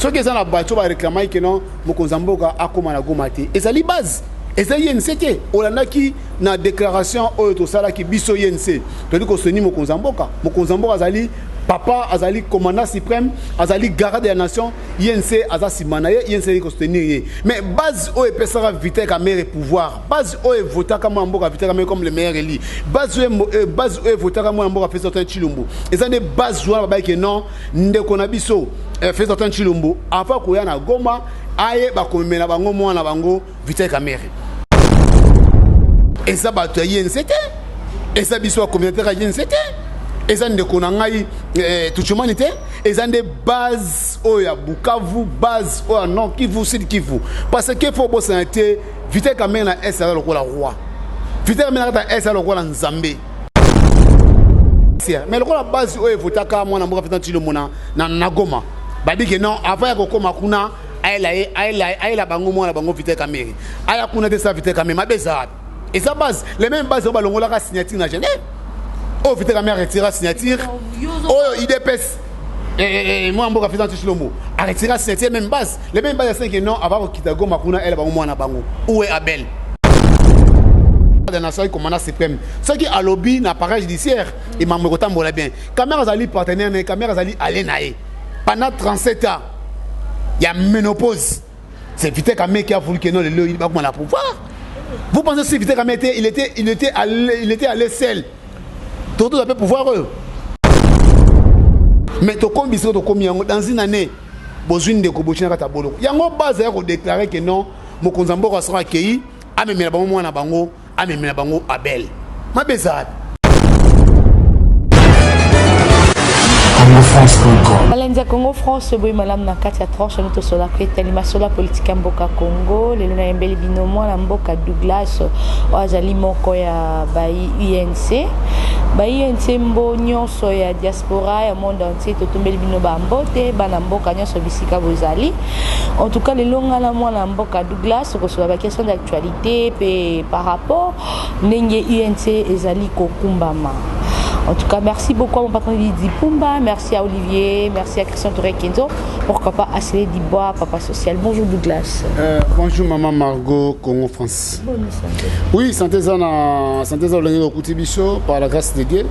Soki eza na bato bareklamaki ke non, mokonzi ya mboka akóma na Goma te, ezali base, eza UNC te. Olandaki na déclaration oyo tosalaki biso UNC, toli koseni mokonzi ya mboka. Mokonzi ya mboka azali papa, azali commandant suprême, azali garant de la nation. UNC aza nsima na ye, UNC ezali kosoutenir ye. Mais base oyo epesaka Vital Kamerhe pouvoir, base oyo evotaka mwana mboka Vital Kamerhe comme le meilleur élu, base oyo evotaka mwana mboka Félix Antoine Tshilombo, eza nde base wana babayeke non, ndeko na biso Félix Antoine Tshilombo avant koya na Goma, ayeba komemela bango mwana bango Vital Kamerhe. Eza bato ya UNC te, eza biso bacommunautaire ya UNC te, eza ndeko na ngai Tuchumani te, eza nde base oyo ya Bukavu, base oyo ya Nord Kivu, Sud Kivu. Parce que faut bosana te, Vital Kamerhe na est aza lokola roi, Vital Kamerhe na kati ya est aza lokola Nzambe. Mais lokola base oyo evotaka mwana mboka Président Tshilombo na Goma babiki non, avant ya kokóma kuna, ayela ye, ayela bango mwana bango Vital Kamerhe. Aya kuna te sa Vital Kamerhe. Mabe eza wapi? Eza base, les mêmes base oyo balongolaka signature na Genève, oyo Vital Kamerhe aretira signature, oyo UDPS, mwana mboka Président Tshilombo aretira signature, même base, les mêmes base asengi non, avant kokita Goma kuna, ayela bango mwana bango. Où est Abel de soki commandant suprême, soki alobi na appareil judiciaire, emambo ekotambola bien. Kamerhe azali partenaire na ye, Kamerhe azali ale na ye pendant 37 ans ya ménopause. C'est Vital Kamerhe qui a voulu que non, lelo il bakoma na pouvoir. Vous pensez, si Vital Kamerhe était il était allé seul, toto ape pouvoir oyo? Mais tokomi bisika tokomi yango, dans une année bozwi ndeko, botina kati ya boloko. Yango base ya kodéclarer ke non, mokonzi ya mboka asoko akei, amemela bango mwana bango, amemela bango Abel. Mabe eza wapi? congofrance.com. Balenzi ya Congo France, boye malamu na kati ya tranche yango tosolaka etali masolo ya politike ya mboka Congo. Lelo nayembeli bino mwana mboka Douglas, oyo azali moko ya ba UNC, ba UNC mbo nyonso ya diaspora ya monde entier. Totombeli bino bambote, bana mboka nyonso bisika bozali. En tout cas, lelo nga na mwana mboka Douglas tokosola baquestion d'actualité mpe par rapport ndenge UNC ezali kokumbama. En tout cas, merci beaucoup à mon patron Lydie Pumba, merci à Olivier, merci à Christian Touré Kenzo, pourquoi pas à Célé Dibois, papa social. Bonjour Douglas. Bonjour maman Margot, Congo France. Bonne santé. Oui, santé za na santé za lolenge okuti biso par la grâce de Dieu.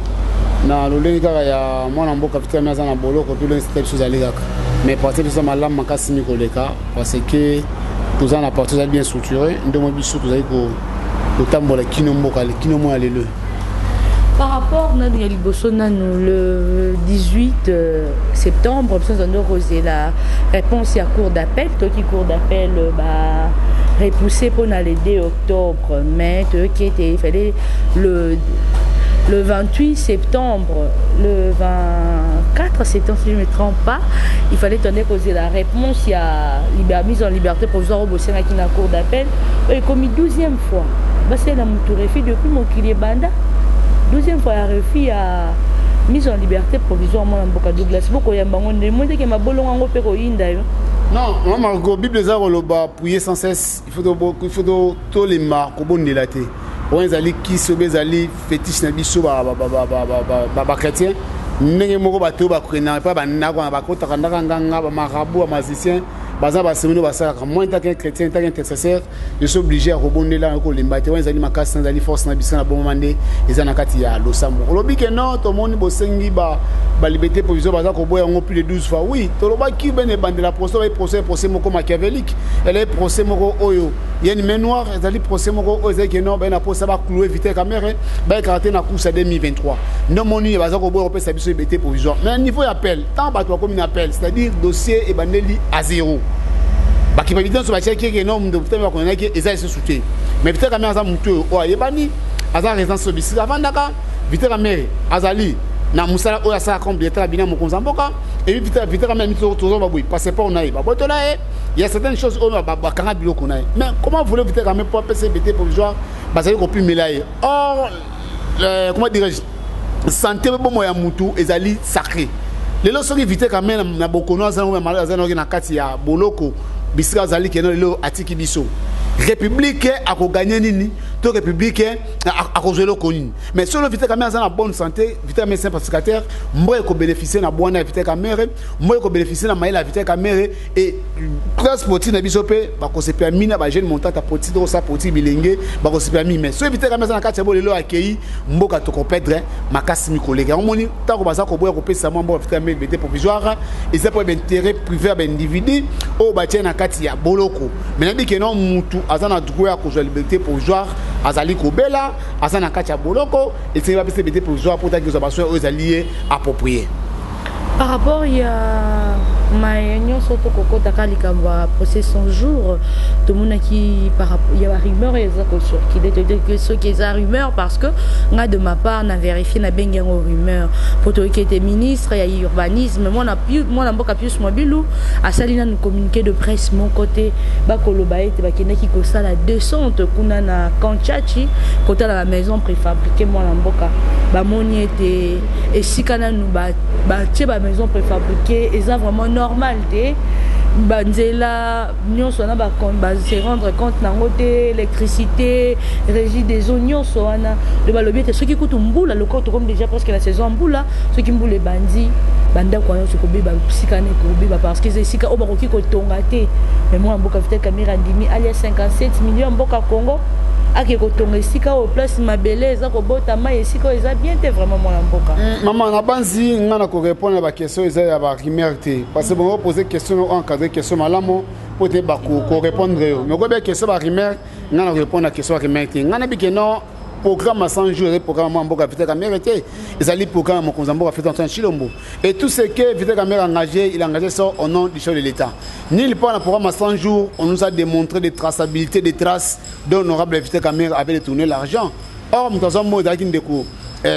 Na lolenge kaka ya mwana mboka Vital aza na boloko, mpe lolenge biso ezali kaka. Mais parti biso malamu makasi mingi koleka, parce que toza na parti ezali bien structuré, ndenge biso tozali kotambola kino mboka kino mwa lelo. Par rapport nanu ya liboso nanu, le 18 septembre biso tozali kozela réponse ya cour d'appel. Toyoki cour d'appel ba repoussé mpona le 2 octobre, mais toyoki ete il fallait le 28 septembre, le 24 septembre si je ne me trompe pas, il fallait tonde kozela réponse ya mise en liberté provisoire oyo bosengaki na cour d'appel. Oyo ekomi 12e fois basalela motu refus depuis mokili ebanda, 12e fois ya refus ya mise en liberté provisoire. Mwana mboka Douglas, bokoyamba yango nde mo ndeke mabolongo yango mpe koyinda yo? Non, mama Margot, Bible eza koloba prier sans cesse. Il faut tolemba kobondela te. Oyo ezali kisi oyo ezali fétiche na biso bachrétien. Ndenge moko bato oyo bakendaka epa bandako na bakotaka ndaka nganga, bamarabout, bamagicien, baza basemeni oyo basalaka. Moi, en tant qu'un chrétien, en tant qu'intercesseur, je suis obligé ya kobondela, kolemba te. Wana ezali makasi na ezali force na biso na bomoma nde eza na kati ya losambo. Olobi ke non, tomoni bosengi baliberté provisoire, baza koboya yango plus de 12 fois. Oui, tolobaki bene ebandela procès oyo, procès moko machiavélique, ezali procès moko oyo ya une main noire, ezali procès moko oyo ezali ke non, baye na posa baclouer Vital Kamerhe, bayekaka te na course ya 2023. Nde omoni baza koboya kopesa biso liberté provisoire. Mais niveau ya appel, tant bato bakomi na appel, c'est-à-dire dossier ebandeli à zéro. Bakipabilité nyonso batiaki eke non, moto bakondamnaki eza lisusu te. Mais Vital Kamerhe aza motu oyo oyo ayebani, aza résidence oyo bisika avandaka. Vital Kamerhe azali na mosala oyo asalaka comme directeur ya bina mokonzi ya mboka. Et puis Vital Kamerhe, tozoba boye, passeport na ye babotola ye, il y a certaines choses oyo bakanga biloko na ye. Mais comment voulez Vital Kamerhe po apesa liberté provisoire? Bazali kopimela ye. Or comment dirais-je, santé, bomoi ya mutu ezali sacré. Lelo soki Vital Kamerhe na bokono aza noki na kati ya boloko bisika azali keno lelo, atiki biso république, akoganye nini? To république akozwa eloko nini? Mais solo Vital Kamerhe aza na bonne santé, Vital Kamerhe c'est un pacificateur, mboka ekobénéficie na bwana ya Vital Kamerhe, mboka ekobénéficie na mayele ya Vital Kamerhe. Et classe politique na biso mpe bakosepela mingi na bajeune montante ya politique, tokosala politique, bilenge bakosepela mingi. Mais soki Vital Kamerhe aza na kati ya bolelo, akei, mboka tokoperdre makasi mikoleka. Yango moni ntango baza koboya kopesa mwa mboka Vital Kamerhe liberté provisoire, eza mpo baintérêt privé ya baindividu oyo batie na kati ya boloko. Mais nayebi ke non, mutu aza na droit ya kozwa liberté provisoire, azali kobela, aza na kati ya boloko, esengi bapesa liberté provisoire mpo taki kozwa basoin oyo ezali ye approprié. Par rapport ya maye nyonso, tokokɔtaka likambo ya procès 100 jours. Tomonaki ya barumeur eza kocircule. Toyebi soki eza rumeur, parce que nga, de ma part, na vérifie, nabengi yango rumeur, po toyoki ete ministre ya urbanisme, mwana mboka Pius Mwabilu, asali nanu communiqué de presse moko te. Bakoloba ete bakendaki kosala descente kuna na Camp Tshatshi, kotala ba maison préfabriqué. Mwana mboka, bamoni ete esika nanu batie ba maison préfabriqué eza vraiment normal te. Banzela nyonso wana base rendre compte nango te, électricité, régie des eaux, nyonso wana. De balobi ete soki kutu mbula, lokola tokomi déjà presque na saison ya mbula, soki mbula ebandi, bandako nyonso ekobeba, esika wana ekobeba, parce que eza esika oyo bakoki kotonga te. Mais mwana mboka Vital Kamerhe andimi alia 57 million mboka Congo, ake kotonga esika oyo place mabele eza kobota mai, esika oyo eza bien te vraiment, mwana mboka. Mama, na banzi nga na korépondre na baquestion eza ya barumeur te, parce que bongo pose question encadre question malamu po te bakorépondre yo. Mais okoyeba question barumeur, nga na korépondre na question barumeur te. Nga nayebi ke non, programme à 100 jours ezali programme ya mboka Vital Kamerhe te, ezali programme ya mokonzi ya mboka Félix Antoine Tshilombo. Et tout ce que Vital Kamerhe engagé, il a engagé ça au nom du chef de l'État. Nulle part dans le programme à 100 jours on nous a démontré des traçabilités, des traces dont honorable Vital Kamerhe avait détourné l'argent. Or moto azwa mbongo ezalaki ndeko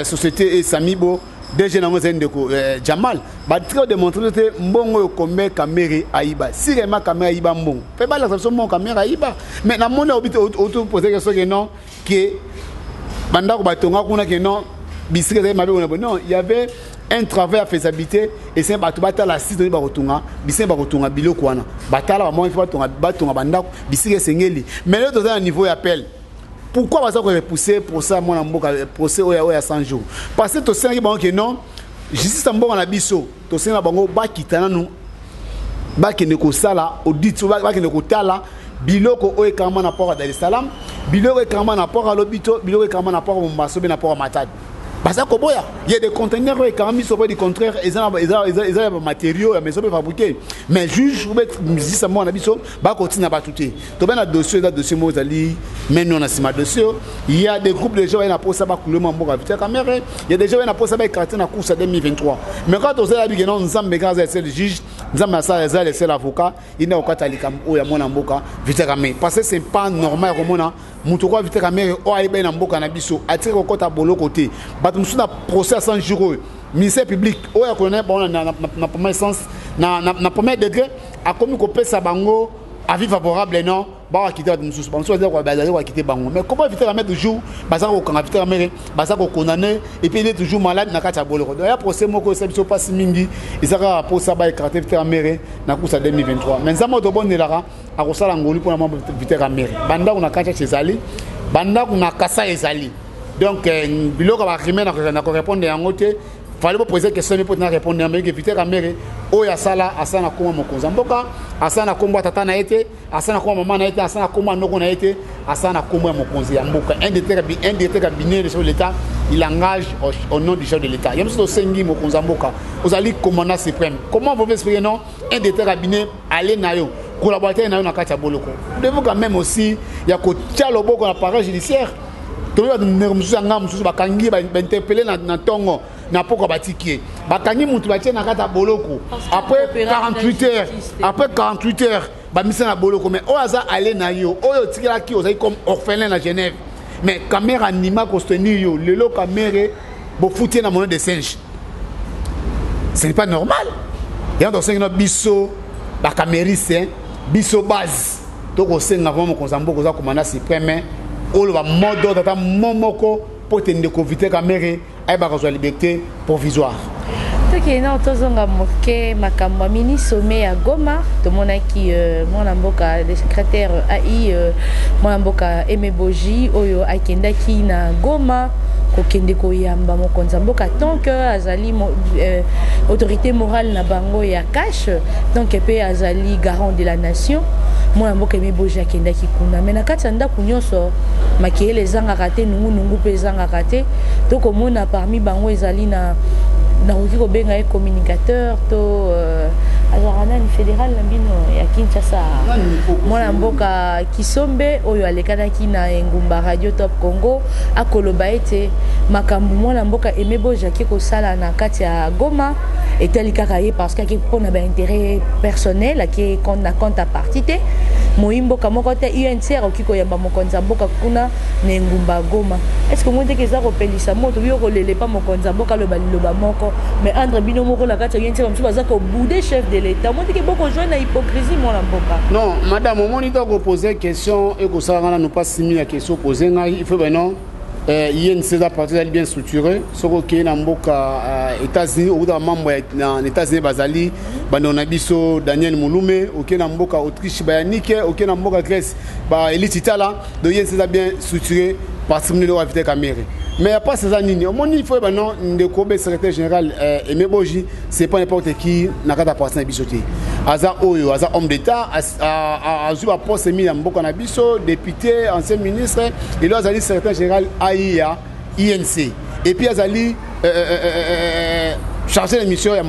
société Samibo, DG nango ezali ndeko Jamal. Batika kodémontre te mbongo oyo combien Kamerhe ayiba. Si réellement Kamerhe ayiba mbongo, mpe balakisa biso mbongo Kamerhe ayiba. Mais namoni obi otopose question ke non, ke bandako batonga kuna, ke non, bisika ezali mabe kuna. Non, il y avait un travail ya faisabilité. Esenge bato batala site oyo bakotonga, bisenge bakotonga biloko wana, batala bamoni fo batonga bandako bisika esengeli. Mais lelo toza na niveau ya appel. Pourquoi baza korepousser procès ya mwana mboka, procès oyo ya 100 jours? Parce que tosengaki bango ke non, justice ya mboka na biso, tosengi na bango bakita nanu, bakende kosala audit, bakende kotala biloko oyo ekangama na port ya Dar es Salaam, biloko ekangama na port ya Lobito, biloko ekangama na port ya Mombasa mpe na port ya Matadi. Baza koboya. Il y a des conteneurs oyo ekangami so du contraire eza ya bamatériaux ya maison préfabriqué. Mais juge ube justice ya mboka na biso bakotina bato te. Tobe na dossier, eza dossier moko ezali meno na nsima dossier. Il y a des groupes de gens baye na posa bakulema mboka Vital Kamerhe, il y a des gens baye na posa baécarter na course ya 2023. Mais quand tozala bike non, Nzambe kaka aza le juge, Nzambe asala, eza le seul avocat, ina kokata likambo oyo ya mwana mboka Vital Kamerhe, parce que c'est pas normal ya komona moto okoya Vital Kamerhe oyo ayeba ye na mboka na biso, atiki kokɔta boloko te. Bato mosusu na procès ya 100 jours oyo, ministère public oyo akolona bango na première instance, na premier degré, akomi kopesa bango avis favorable, non, bawakite bato mosusu, bamosusu bazali koakite bango. Mais comment Vital Kamerhe toujours baza kokanga Vital Kamerhe, baza kokondamne, et puis il est toujours malade na kati ya boloko? Donc ya procès moko esala biso mpasi mingi, eza kaka mposa baécarte Vital Kamerhe na course ya 2023. Mais Nzambe oyo tobondelaka akosala ngolu mpona mwa Vital Kamerhe. Bandako na kati ezali, bandako na Kasai ezali. Donc biloko ya barumeur, na korépondre yango te. Fallait poser question mpo tina répondre yango ke Vital Kamerhe oyo asala, asala na kombo mokonzi ya mboka, asala na kombo ya tata na ye te, asala na kombo ya mama na ye te, asala na kombo ya noko na ye te, asala na kombo ya mokonzi ya mboka. Un directeur cabinet de chef de l'État, il engage au nom du chef de l'État. Ye mosusu tosengi mokonzi ya mboka, ozali commandant suprême, comment vous pouvez expliquer non, un directeur cabinet ale na yo, collaborateur na yo na kati ya boloko? Devons quand même aussi ya kotia loboko na appareil judiciaire. Toyebi bato ndeko mosusu ya ngambo mosusu bakangi, bainterpele na ntongo, na pokwa batiki ye. Bakangi mutu, batie na kati ya boloko, après 48 heures, après 48 heures bamisa na boloko. Mais oyo aza ale na yo, oyo otikelaki, ozali comme orphelin na Genève, mais Kamerhe andima kosoutenir yo. Lelo Kamerhe bofuti ye na monnaie de singe, ce n'est pas normal. Yango tosengi na biso bakameriste, biso base, tokosenga vraiment mokonzi ya mboka, oza commandant suprême, oloba mot d'ordre ata mo moko mpo te ndeko Vital Kamerhe ayebaka kozwa liberté provisoire. Ok, non, tozonga moke makambo ya mini sommet ya Goma. Tomonaki mwana mboka le secrétaire AI, mwana mboka Aimé Boji oyo akendaki na Goma kokende koyamba mokonzi ya mboka tant que azali autorité morale na bango ya cash, donc mpe azali garant de la nation. Mwana mboka Aimé Boji akendaki kuna, mais na kati ya ndako nyonso makeyele ezangaka te, nungunungu mpe ezangaka te. Tokomona parmi bango ezali na, nakoki kobenga ye communicateur to azalaka nani, fédéral na bino ya Kinshasa, mwana mboka Kisombe oyo alekanaki na engumba Radio Top Congo, akoloba ete makambo mwana mboka Aimé Boji ake kosala na kati ya Goma etali kaka ye, parce que ake mpona baintérêt personnel, ake na compte ya parti te. Moyi mboka moko te UNC akoki koyamba mokonzi ya mboka kuna na engumba Goma. Est ce que omoni teke eza kopelisa moto biyo kolela epa mokonzi ya mboka aloba liloba moko, mais entre bino moko na kati ya UNC bamosusu baza kobouder chef de l'État? Omoni teke bokojoindre na hypocrisie, mwana mboka? Non, madame, omoni to kopose question ekosalaka nanu mpasi mingi ya question pose ngai. Il faut beno UNC eza parti ezali bien structuré. Soki okei na mboka États-Unis, okutaka membre na États-Unis bazali bandeko na biso Daniel Molume. Okei na mboka Autriche, bayanike. Okei na mboka Grèce, baelite Itala. Donc UNC eza bien structuré, parti monene oyo Vital Kamerhe. Mais ya mpasi eza nini? Omoni, il faut yeba non, ndeko be secrétaire général Aimé Boji, c'est pas n'importe qui na kati ya parti na biso te. Aza oyo aza homme d'État, azwi baposte mingi ya mboka na biso, député, ancien ministre. Elo azali secrétaire général ai ya UNC et puis azali chargé de mission ya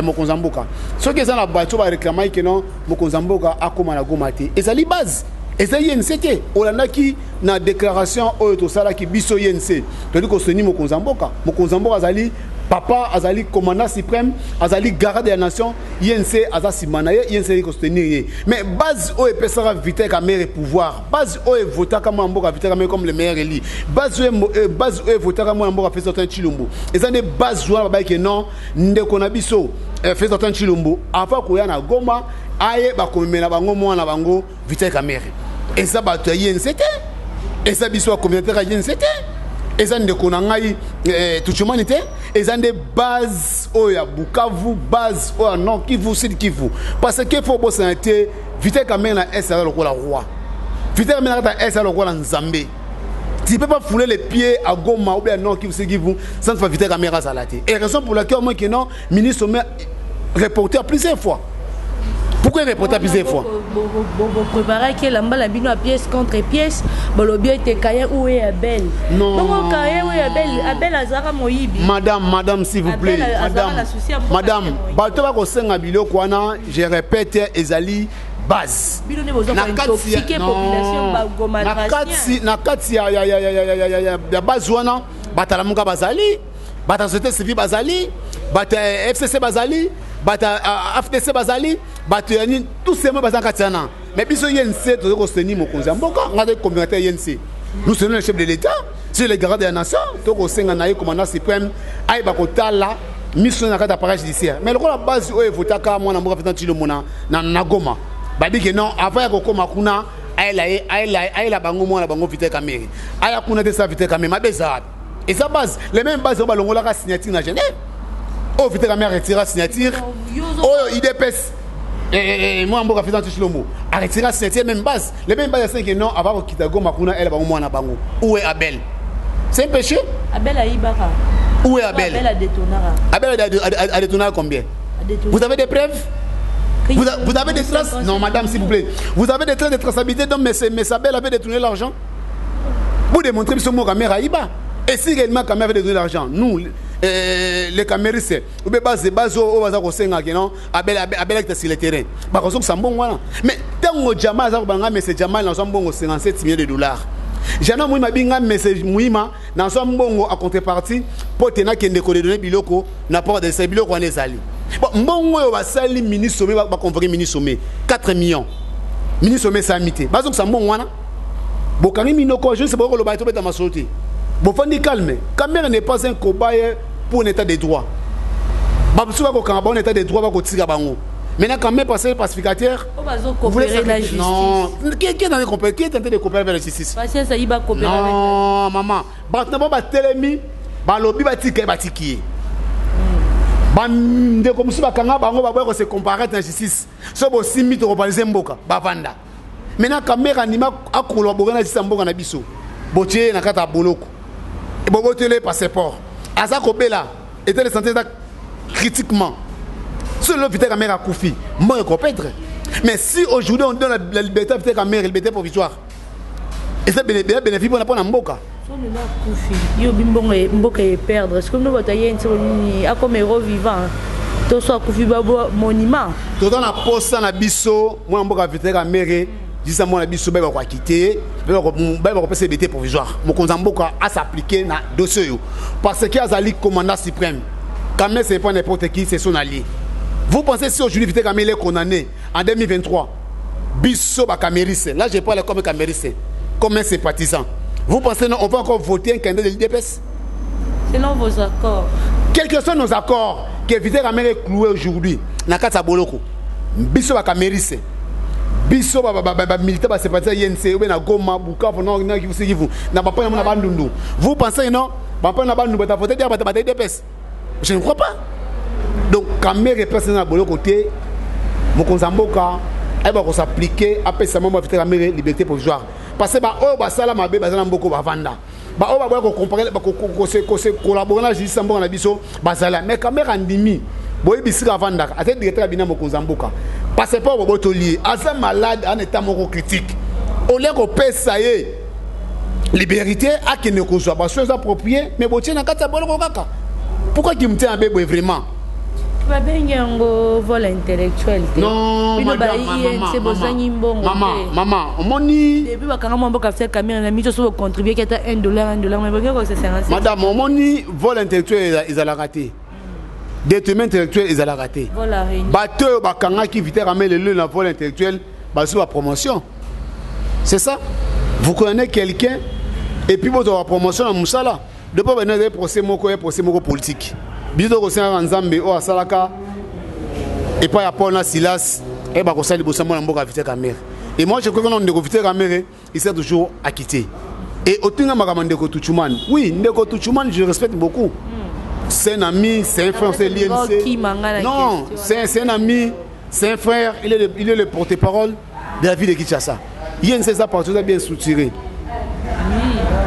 mokonzi ya mboka. Soki eza na bato baréclamaki ke non, mokonzi ya mboka akóma na Goma te, ezali base, ezali UNC te. Olandaki na déclaration oyo tosalaki biso UNC, toli koseni mokonzi ya mboka. Mokonzi ya mboka azali papa, azali commandant suprême, azali garant de la nation. UNC aza nsima na ye, UNC ezali kosoutenir ye. Mais base oyo epesaka Vital Kamerhe pouvoir, base oyo evotaka mwana mboka Vital Kamerhe comme le meilleur élu, base oyo evotaka mwana mboka Félix Antoine Tshilombo, eza nde base wana babayeke non, ndeko na biso Félix Antoine Tshilombo avant koya na Goma, ayeba komemela bango mwana bango Vital Kamerhe. Eza bato ya UNC te, eza biso bacommunautaire ya UNC te, eza ndeko na ngai Tuchumani te. Eza nde base oyo ya Bukavu, base oyo ya Nord Kivu, Sud Kivu, parce que faut bosana te, Vital Kamerhe na est aza lokola roi. Vital Kamerhe na kati ya est aza lokola Nzambe. Tu peux pas fouler les pieds à Goma ou bien à Nord Kivu, Sud Kivu sans faire Vital Kamerhe azala te. Et raison pour laquelle moi que non, ministre mais reporté à plusieurs fois. Pourquoi reporté à plusieurs fois? Bopréparaki elamba na bino ya pièce contre pièce, bolobi ete Caïn ou est Abel. Non. Bongo Caïn ou Abel, Abel azalaka moyibi? Madame, madame, s'il vous plaît. Madame, madame, bato bakosenga biloko wana, je répète, ezali base. Bino nde boza kointoxiquer population. Na kati ya base wana, batalamuka bazali, bato ya société civile bazali, bato ya FCC bazali, bato ya AFDC bazali, bato ya nini, tout seulement baza na kati wana. Mais biso UNC toza koseni mokonzi ya mboka. Nga azali communautaire UNC, nous sommes le chef de l'État, c'est le garant de la nation. Tokosenga na ye commandant suprême ayeba kotala miso na kati ya appareil judiciaire. Mais lokola base oyo evotaka mwana mboka Président Tshilombo na Goma babiki non, avant ya kokóma kuna, ayela ye, ayela bango mwana bango Vital Kamerhe. Aya kuna te sa Vital Kamerhe, mabe eza wapi? Eza base, les mêmes base oyo balongolaka signature na Genève, oyo Vital Kamerhe aretira signature, oyo UDPS, mwana mboka Président Tshilombo aretira signature, même base, les mêmes base asengi non, avant kokita Goma kuna, ayela bango mwana bango. Où est Abel? C'est un péché? Abel ayibaka. Où est Abel? Abel adétournaka. Abel a détourné combien? Vous avez des preuves? Vous avez des traces? Non, madame, s'il vous plaît. Vous avez des traces de traçabilité? Donc, mais Abel avait détourné l'argent. Vous démontrez ce mot Kamerhe ayiba. Et si réellement Kamerhe avait détourné l'argent, nous, les kameristes, ou bien base, base, oyo baza kosenga ke non, Abel, Abel akita sur le terrain. Bakozongisa mbongo wana. Mais ntango Jamal aza kobanga, mais c'est Jamal nazwa mbongo 57 millions de dollars. Jana Muhima binga, mais c'est Muhima nazwa mbongo en contrepartie mpo te nakende kodédouaner biloko na port de biloko wana ezali. Bon, mbongo oyo basali mini sommet, baconvoquer mini sommet, 4 millions. Mini sommet esami te. Bazongisa mbongo wana. Bokangi minoko, je ne sais pas koloba, tobeta masolo te. Bofandi calme. Kamerhe n'est pas un cobaye pour un État de droit. Bamosusu bakokanga bango na État de droit, bakotika bango. Maintenant, quand même, passer pacificateur. Vous voulez la justice. Non. Qui est en train de coopérer? Qui est en train de coopérer avec la justice? Patience ayiba coopérer. Non, maman. Bato na bango batelemi, balobi batika ye, batiki ye. Bandeko mosusu bakanga bango, baboya kose comparaître na justice. So bosimbi, tokoparalyser mboka. Bavanda. Maintenant Kamerhe andima akoloba boke na justice ya mboka na biso, botie ye na kati ya boloko, boboteli ye passeport, aza kobela, état de santé eza critiquement. So lelo Vital Kamerhe akufi, mboka ekoperdre. Mais si aujourd'hui on donne la liberté à Vital Kamerhe, liberté provisoire, eza bénéfice mpona mboka. So lelo akufi, yo bimbongo mboka eperdre. Soki bino bato aye ntiko nini, akoma héros vivant to so akufi babo monument? Toza na posa na biso mwana mboka Vital Kamerhe, jisa mwana biso bayeba koakite ye, bayeba kopesa liberté provisoire. Mokonzi ya mboka as'appliquer na dossier oyo parce que azali commandant suprême. Kamerhe, c'est pas n'importe qui, c'est son allié. Vous pensez, si aujourd'hui Vital Kamerhe est condamné en 2023, biso bakamerhistes, là je parle comme kamerhiste, comme un sympathisant, vous pensez non, on va encore voter un candidat de l'UDPS? Selon vos accords. Quels que soient nos accords, que Vital Kamerhe est cloué aujourd'hui na kati ya boloko, biso bakamerhistes, biso bamilitaire, basympathisants UNC obe na Goma, Bukavu, na Kivu, Kivu, na bapaya na Bandundu, vous pensez que non, bapaya na Bandundu batavote dia bata UDPS? Je ne crois pas. Donc Kamerhe epesa na boloko te. Mokonzi ya mboka ayeba kos'appliquer, apesa mamo Vital Kamerhe liberté provisoire, parce que baoyo basala mabe baza na mboka, bavanda. Baoyo baboya kocomparer, collaborer na justice ya mboka na biso, bazala. Mais Kamerhe andimi, boyebi bisika avandaka, ate directeur abina mokonzi ya mboka, passeport bobotoli ye, aza malade, ana état moko critique. Olia kopesa ye liberté, akende kozwa basoins appropriés, mais botie na kati ya boloko kaka. Pourquoi kimutema mabe boye vraiment? Babengi yango vol intellectuel te. Non. Bino ba UNC bozangi mbongo. Mama, mama, omoni. Depuis bakanga mwa mboka Vital Kamerhe na miso, so bocontribue ata 1 dollar, 1 dollar, mais bokoki kokisa 57. Madame, omoni, vol intellectuel ezalaka te, détournement intellectuel ezalaka te. Vol à réunion. Bato oyo bakangaki Vital Kamerhe lelo na vol intellectuel, bazwi bapromotion. C'est ça, vous connaissez quelqu'un et puis bozwa bapromotion na mosala. Depuis bana, ezali procès moko ya procès moko politique. Biso tokosengaka Nzambe oyo asalaka epai ya Paul na Silas eyeba kosala liboso ya mwana mboka Vital Kamerhe. Et moi, je crois que ndeko Vital Kamerhe, il s'est toujours acquitté. Et otinga makambo ndeko Tuchuman, oui, ndeko Tuchuman, je respecte beaucoup. C'est un ami, c'est un frère, c'est l'UNC. Non, c'est un ami, c'est un frère, il est le porte-parole de la ville de Kinshasa. UNC eza parti oza bien structuré.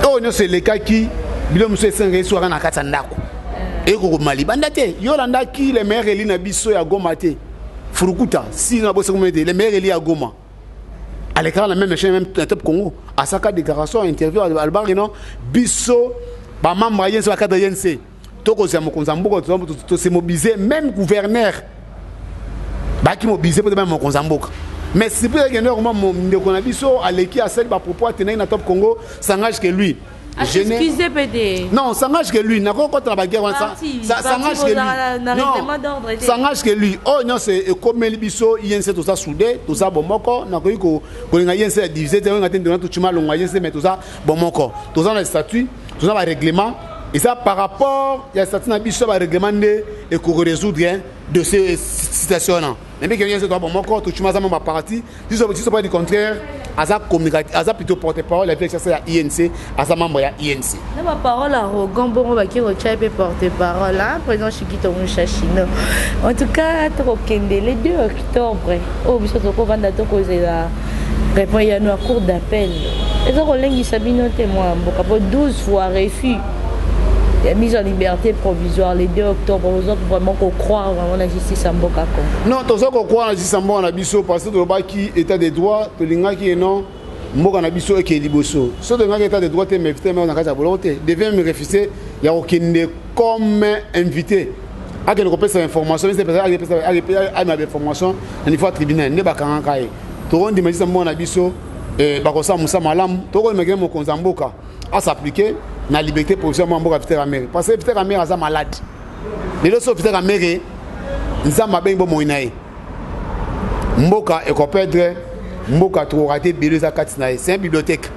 Oyo nyonso elekaki, bilo mosusu esengaka eswaka na kati ya ndako, ekokoma libanda te. Yo olandaki le maire élu na biso ya Goma te, Furukuta, si na bosango te, le maire élu ya Goma alekaka na même chaîne, même na Top Congo, asaka déclaration, interview, alobaki non, biso bamembre ya UNC, bacadre ya UNC, tokozwa mokonzi ya mboka, tose mobiliser. Même gouverneur baki mobiliser mpo te bana mokonzi ya mboka. Mais surprise ekende koma, ndeko na biso aleki, asali bapropos, atenaki na Top Congo, s'engage que lui Excusez PD. Non, s'engage que lui nakokota na baguerre wana, s'engage que lui, non, s'engage que lui. Oyo nyonso ekomeli biso UNC, toza soudé, toza bomoko. Nakoki kolinga UNC ya divisé te, oyenga te ndeko na Tucuma alongwa UNC, mais toza bomoko, toza na statut, toza barèglement. Eza par rapport ya statut na biso, barèglement nde ekokorésoudre dossier situation wana. Nayebi ke UNC toza bomoko. Tucuma aza membre ya parti, si pas du contraire, aza communicateur, aza plutôt porte-parole ya ville ya UNC, aza membre ya UNC. Na baparole arrogant bongo, baki kotya mpe porte-parole, hein, président Chikito Mushashino. En tout cas, tokokende le 2 octobre oyo, biso tokovanda, tokozela réponse ya no ya cour d'appel. Eza kolengisa bino te, mwa mboka, po 12 fois refus ya mise en liberté provisoire le 2 octobre? Oza vraiment kocroire vraiment na justice ya mboka Congo? Non, toza kocroire na justice ya mboka na biso parce que tolobaki état de droit, tolingaki eno mboka na biso ekee liboso. So tolingaki état de droit te, mais te na kati ya boloko te, devait me refuser ya kokende comme invité, akende kopesa information, amema information na niveau ya tribunal nde bakangaka ye. Tokondima justice ya mboka na biso bakosala mosala malamu. Tokondimaki mokonzi ya mboka as'appliquer na liberté provisoire mwa mboka Vital Kamerhe, parce que Vital Kamerhe aza malade lelo. So Vital Kamerhe, Nzambe abengi bomoi na ye, mboka ekoperdre, mboka tokoka te. Ebele eza kati na ye, c'est un bibliothèque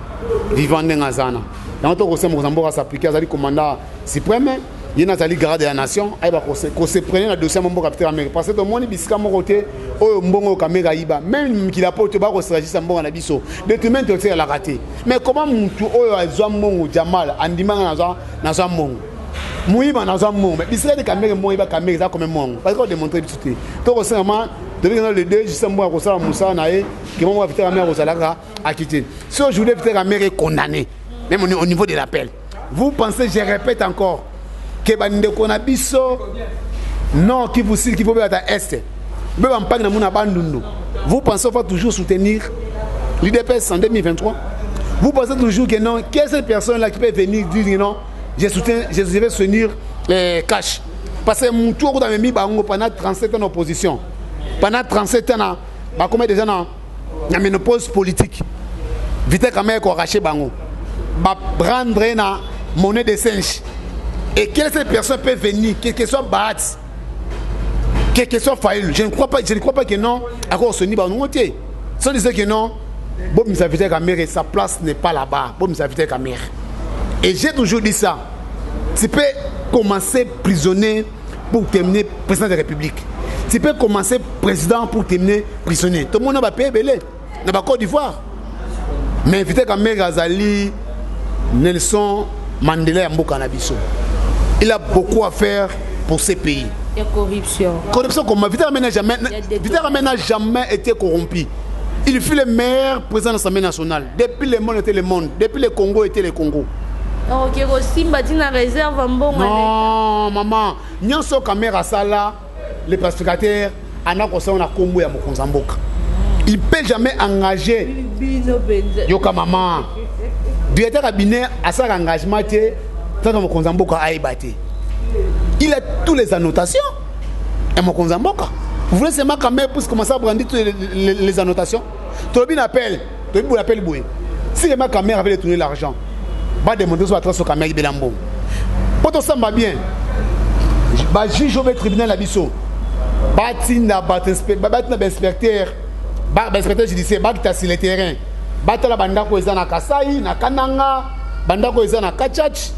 vivant ndenge aza na yango. Tokosala mokonzi ya mboka as'appliquer, azali commandant suprême, ye nazali garde de la nation, ayeba kose prene na dossier ya mboka Vital Kamerhe, parce que tomoni bisika moko te oyo mbongo oyo Kamerhe ayiba. Même mikila po te bakostrategisa mboka na biso, détournement intellectuel te. Mais comment mutu oyo azwa mbongo, Jamal andimanga nazwa mbongo, Moyiba nazwa mbongo, mais bisika te Kamerhe moyiba, Kamerhe eza combien mbongo? Parce que odémontre biso te. Tokosenga ma tobiki na le 2 juste mbongo akosala mosala na ye ke mbongo Vital Kamerhe akozalaka acquitté. Si aujourd'hui Vital Kamerhe est condamné même au niveau de l'appel, vous pensez, je répète encore, ke bandeko na biso nord Kivu, Sud Kivu, bata est mpe bampangi na mona Bandundu, vous pensez on va toujours soutenir l'UDPS en 2023? Vous pensez toujours que non, quelle est cette personne là qui peut venir dire que non, je soutiens, je vais soutenir CACH? Parce que mutu oyo amemi bango pendant 37 ans d'opposition, pendant 37 ans na bakomi déjà na ménopause politique, Vital Kamerhe koarracher bango, baprendre na monnaie de singe. Et quelle cette personne peut venir, quel que soit Bahati, quel que soit Fayulu? Je ne crois pas, je ne crois pas que non, encore soni bango te. Sans dire que non, bomisa Vital Kamerhe, sa place n'est pas là-bas. Bomisa Vital Kamerhe, et j'ai toujours dit ça, tu peux commencer prisonnier pour terminer président de la République, tu peux commencer président pour terminer prisonnier. Tout le monde va payer belé na ba Côte d'Ivoire. Mais Vital Kamerhe azali Nelson Mandela ya mboka na biso. Il a beaucoup à faire pour ces pays. Il y a corruption. Corruption comment? Vital Kamerhe n'a jamais, Vital Kamerhe n'a jamais été corrompu. Il fut le meilleur président de l'Assemblée nationale. Depuis le monde était le monde. Depuis le Congo était le Congo. Ok, kosimba ntina réserve mbongo. Non, maman. Nyonso Kamerhe asala, le pacificateur, ana kosala na kombo ya mokonzi ya mboka. Il peut jamais engager. Bino mpenza. Yoka maman. Directeur cabinet asala engagement te tata mokonzi ya mboka ayeba te. Il a toutes les annotations. Et mokonzi ya mboka. Vous voulez seulement quand même puisse commencer à brandir toutes les annotations. Tolobi na appel, tolobi boye appel boye. Si le Kamerhe avait détourné l'argent, va demander sur la trace au Kamerhe bela mbongo. Po tosamba bien. Ba juge au tribunal na biso. Batinda batinda ba inspecteur, ba inspecteur judiciaire bakita sur le terrain. Batala bandako eza na Kasai, na Kananga, bandako eza na Kachachi.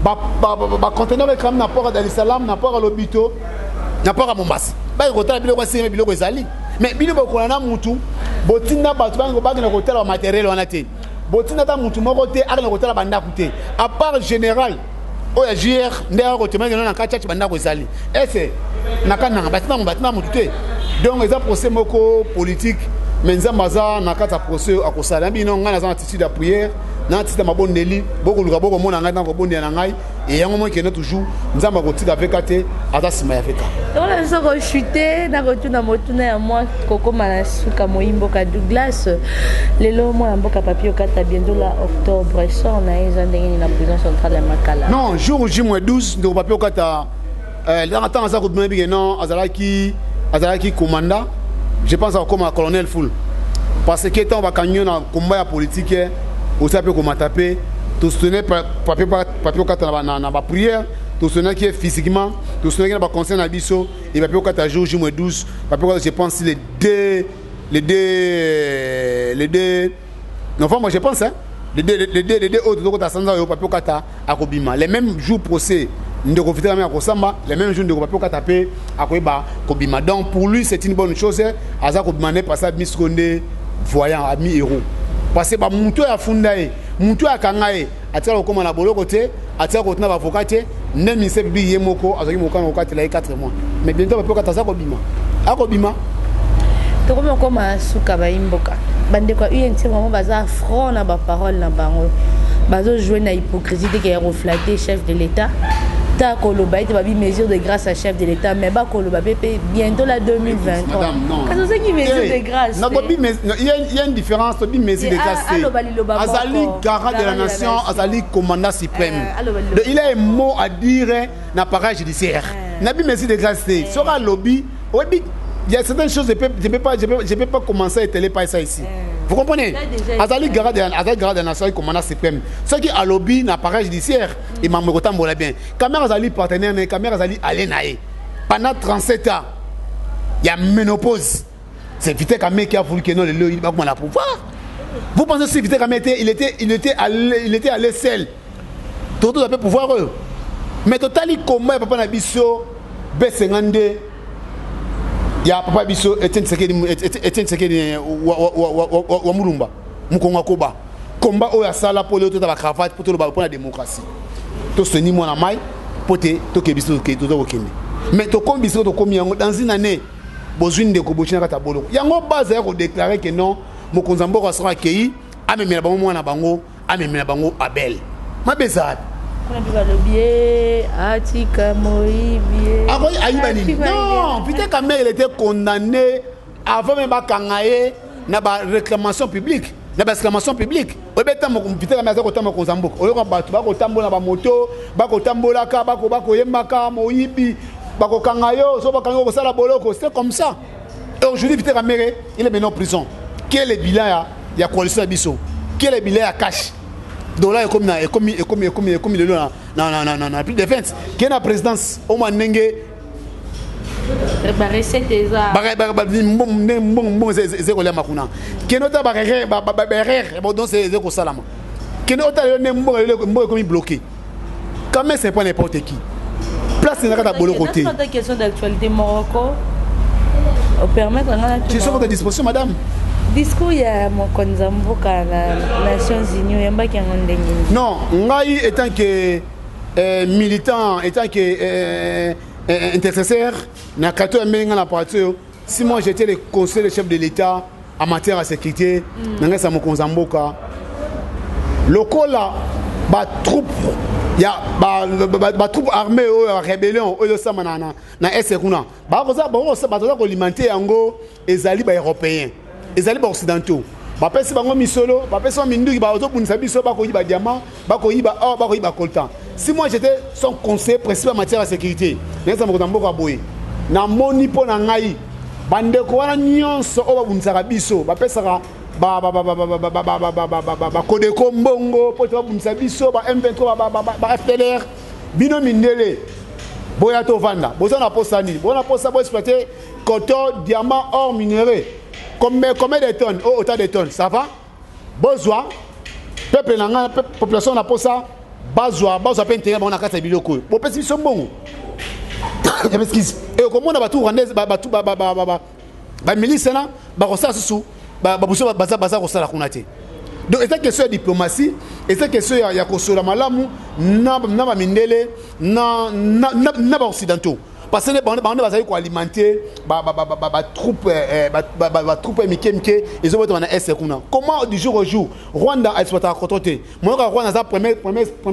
Ba ba ba conteneur ekram na port ya Dar es Salaam, na port ya Lobito, na port ya Mombasa. Ba kotala biloko esengeli, biloko ezali. Mais bino bokola na mutu, botinda bato bakende kotala bamatériel wana te, botinda ata mutu moko te akende kotala bandako te, à part général oyo ya JR nde aka kotémoigner na kati bandako ezali ese na Kananga. Batinda mutu te. Donc eza procès moko politique, mais Nzambe aza na kati ya procès oyo akosala na bino. Ngai naza na attitude ya prière, na attitude ya mabondeli. Bokoluka, bokomona ngai ntango kobondela na ngai e yango moi kende toujours. Nzambe akotika veka te, aza nsima ya veka. Wana biso kochute na kotuna motuna ya mwa kokóma na suka. Moyimboka Douglas, lelo mwana mboka Papi Okata, bientôt la octobre, sort na ye eza ndenge nini na prison centrale ya Makala? Non, jour J moins 12, ndeko Papi Okata, ntango aza kobima bike, non, azalaki commandant, je pense akokoma colonel full, parce que ntango bakangi yo na komba ya politique, osala mpe komata mpe. Tosoutenir Papi Okata na baprière, tosoutenaki ye physiquement, tosoutenaki na baconseil na biso. Et Papi Okata, jour J moins 12, Papi Okata, je pense le 2 novembre, je pense, hein, le 2 oyo tozokota sanza oyo, Papi Okata akobima. Le même jour procès ndeko Vital Kamerhe akosamba, le même jour ndeko Papi Okata mpe akoyeba kobima. Donc pour lui, c'est une bonne chose aza kobima nde, parce abimi sikoyo nde voyant, ami héros, parce que bamutu oyo afunda ye, mutu oyo akanga ye, atikala kokóma na boloko te, atikala kotuna baavocat te. Nde ministère public ye moko azwaki mokano kokatela ye 4 mois, mais bientôt Papi Okata aza kobima, akobima. Tokomi okóma suka. Bayimboka, bandeko ya UNC vraiment baza front na baparole na bango, bazojoue na hypocrisie te ke ya koflatter chef de l'État. Ta koloba ete babi mesure de grâce à chef de l'État, mais bakoloba mpe bientôt la 2023, kasi ozangi mesure de grâce. Il y a une différence. Tobi mesure de grâce, azali garant de la nation, azali commandant suprême, donc il a un mot à dire na appareil judiciaire. Nabi mesure de grâce te. Soki alobi, oyebi, il y a certaines choses, je peux pas commencer à étaler pas ça ici. Vous comprenez? Azali garant de, azali garant de la nation, commandant suprême. Soki alobi na appareil judiciaire, emambo ekotambola bien. Kamerhe azali partenaire na ye, Kamerhe azali ale na ye pendant 37 ans ya ménopause. C'est Vital Kamerhe qui a voulu que non, lelo bakoma na pouvoir. Vous pensez si Vital Kamerhe était il était allé seul, toto ape pouvoir oyo? Mais totali komba ya papa na biso besenga nde ya papa biso Etienne Tshisekedi, Etienne Tshisekedi wa Mulumba, mokongo akoba komba oyo asala mpo lelo tota bacravate mpo toloba mpo na démocratie. Toseni mwana mai. Mpo te tokende, biso toza kokende, mais tokomi bisika tokomi yango dans une année. Bozwi ndeko, botie na kati ya boloko. Yango base ya kodéclarer ke non, mokonzi ya mboka soki akei, amemela bango mwana bango, amemela bango Abel. Mabe eza wapi? Kuna mpe balobi ye atika moyibi. Akoki ayiba nini? Non, Vital Kamerhe, il était condamné avant même bakanga ye na baréclamation publique, na baexclamation publique. Oyebi ata Vital Kamerhe aza kotamba mokonzi ya mboka, oyoka bato bakotambola na bamoto, bakotambolaka, bakoyembaka moyibi, bakokanga yo, so bakanga yo kosala boloko. C'est comme ça. Et aujourd'hui, Vital Kamerhe, il est maintenant en prison. Quel est le bilan ya coalition na biso? Quel est le bilan ya CACH? Dollar ekomi na ekomi lelo na plus de 20. Ke na présidence omwa ndenge barecette eza. Mbongo eza koliama kuna. Kende ota baerreur, donc eza kosalama. Kende ota lelo nde mbongo ekomi bloqué. Quand même, c'est pas n'importe qui place eza kaka boloko te. Question d'actualité moko, opermettre nga. Je suis à votre disposition, madame. Discours ya mokonzi ya mboka na Nations Unies, oyambaki yango ndenge nini? Non, ngai étant que militant, étant que intercesseur na quartier ya ndenge na parti oyo, si moi j'étais le conseiller le chef de l'État en matière ya sécurité, na ngai sa mokonzi ya mboka, lokola batroupe ya batroupe armée oyo ya rébellion oyo ezosama na est kuna, bato baza koalimenter yango, ezali baeuropéen, ezali baoccidentaux. Bapesi bango misolo, bapesi bango minduki, bazobundisa biso, bakoyiba diamant, bakoyiba or, bakoyiba coltan. Si moi j'étais son conseiller principal en matière ya sécurité, nayesa mokonzi ya mboka boye: namoni mpo na ngai, bandeko wana nyonso oyo babundisaka biso, bapesaka baCODECO mbongo mpo te babundisa biso, ba M23, ba FDLR, bino mindele boya tovanda. Boza na posa nini? Boza na posa boexploiter coton, diamant, or, minerai, combien de tonnes? Oh, autant de tonnes, ça va. Bozwa peuple na ngai, population na posa bazwa mpe intérêt bango na kati ya biloko oyo bopesi biso mbongo. Excuse, okomona bato rwandais, bato bamilice wana bakosala susu babuso baza kosala kuna te. Donc eza question ya diplomatie, eza question ya kosola malamu na bamindele, na baoccidentaux, parce que bango nde bazali koalimenter batroupe mike mike ezobotama na est kuna. Comment du jour au jour Rwanda aexploitaka coton te? Moyoka Rwanda aza premier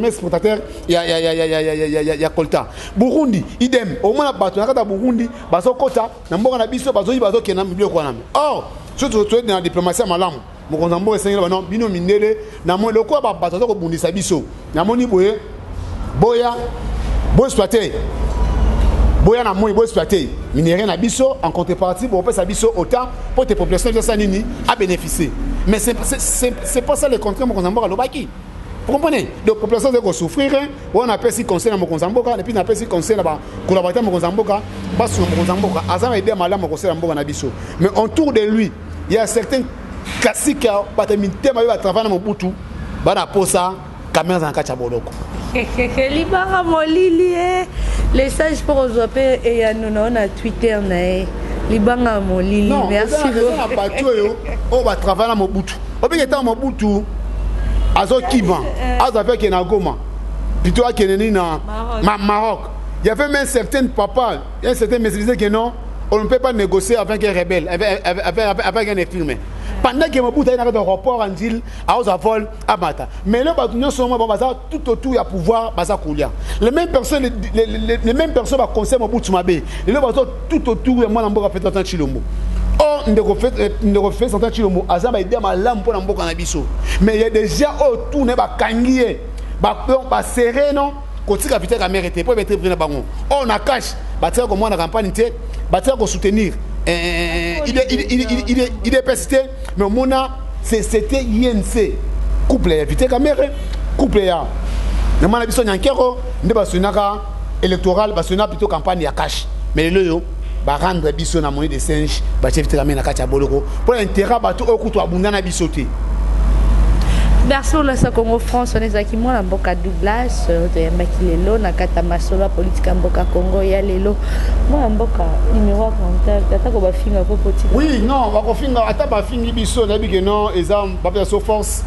exportateur ya coltan. Burundi idem. Omona bato na kati ya Burundi bazokɔta na mboka na biso, bazoyiba, bazokende na biloko wana. Or soki toyede na diplomatie ya malamu, mokonzi ya mboka esengeli bano: bino mindele, namoni lokola bato baza kobundisa biso, namoni boye, boya boexploiter, boya na moi boexploiter minerai na biso, en contrepartie bopesa biso autant mpo te population biso asala nini? Abénéficier. Mais c'est pas ça le contraire. Mokonzi ya mboka alobaki, vous comprenez? Donc population ezali kosouffrir wana. Napesi conseil na mokonzi ya mboka, et puis napesi conseil na bacollaborateur mokonzi ya mboka, basunga mokonzi ya mboka. Aza na idée malamu akosala mboka na biso, mais autour de lui il y a certains classiques, bato mitema oyo batravaille na Mobutu, bana posa Kamerhe aza na kati ya boloko. Libanga molili e le sage mpo kozwa mpe eyano na yo na Twitter na ye, libanga molili. Merci. Eza na bato oyo batravaille na Mobutu. Obenge ntango Mobutu azokima, azwa mpe akende na Goma, plutôt akende nini na Maroc, il y avait même certains papa, un certain monsieur que non, on ne peut pas négocier avec un rebelle, avec un infirme. Pendant que Mobutu aye na kati ya aéroport ya Ndjili, aozwa vol, amata. Mais lelo bato nyonso mwa baza tout autour ya pouvoir, baza kolia. Les mêmes personnes, les mêmes personnes baconseil Mobutu mabe, lelo baza tout autour ya mwana mboka Félix Antoine Tshilombo. Or ndeko Félix Antoine Tshilombo aza baidée malamu mpo na mboka na biso, mais il y a déjà oyo tourne bakangi ye, baserrer non kotika Vital Kamerhe te mpo ebete na bango. Or na CACH batika komona campagne te, batika kosoutenir UDPS te, mais omona c'était UNC, couple ya Vital Kamerhe, couple ya na mwana biso Nyankero, nde basoutenaka électoral, basoutenaka plutôt campagne ya CACH. Mais lelo oyo barendre biso na monnaie de singe, batie Vital Kamerhe na kati ya boloko mpo na intérêt bato oyo kutu abunda na biso te. Merci. Olasa Congo France wana ezalaki mwana mboka Douglas toyambaki lelo na kati ya masolo ya politika ya mboka Congo ya lelo. Mwana mboka, numéro ya contact, atako bafinga po potika. Oui, non, bakofinga, ata bafingi biso, nayebi ke non, eza bapesa so force.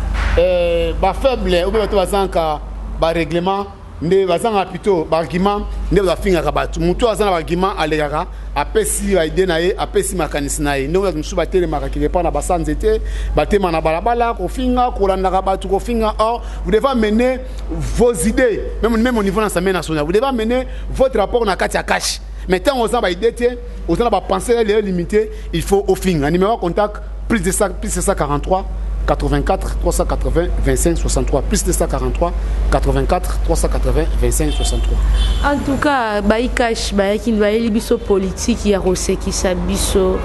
Bafaible obe bato bazanka barèglement. Nde bazangaka plutôt baargument, nde bafingaka bato. Motu aza na baargument, alekaka, apesi baidées na ye, apesi makanisi na ye. Ndenge bato mosusu batelemaka quelque part na basa nzete, batema na balabala, kofinga, kolandaka bato, kofinga. Or vous devez amener vos idées même au niveau de l'Assemblée nationale. Vous devez amener votre rapport na kati ya cash. Mais ntango oza baidées te, oza na bapensée lelo limité, il faut ofinga. Numéro ya contact: plus de plus 143 84 380 25 63, plus 243 84 380 25 63. En tout cas, baikash bayaki, bayeli biso politique ya kosekisa biso,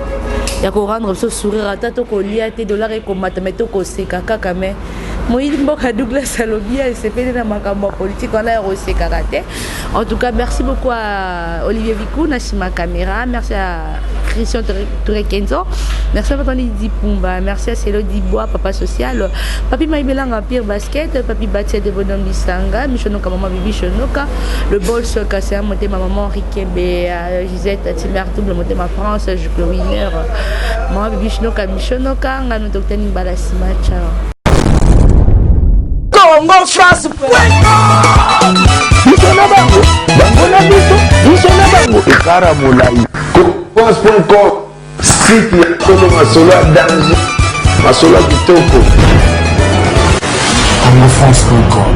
ya korendre biso sourire. Ata tokolia te, dollar ekomata, me tokoseka kaka. Me moyili mboka Douglas alobi esepeli na makambo ya politique wana ya kosekaka te. En tout cas, merci beaucoup à Olivier Vicou na nsima caméra, merci à Christian Touré-Kenzo, merci à Patoni Dipumba, merci à Celo Dibois, papa social, Papi Maïbelanga, Pire Basket, Papi Batia de Bonhomme Bisanga, Michonoka, Maman Bibi Chonoka, le Bols Kassia, Motema Maman Rikebe, Gisette Timer Double, Motema France, Jules Winner, Maman Bibi Chonoka, Michonoka, Ngano Dr. Nimbala Sima, ciao. Congo France. Biso na bango, bango na biso, biso na bango, ekara molai. France.com, site ya solo, masolo ya danger, masolo ya kitoko. Congofrance.com.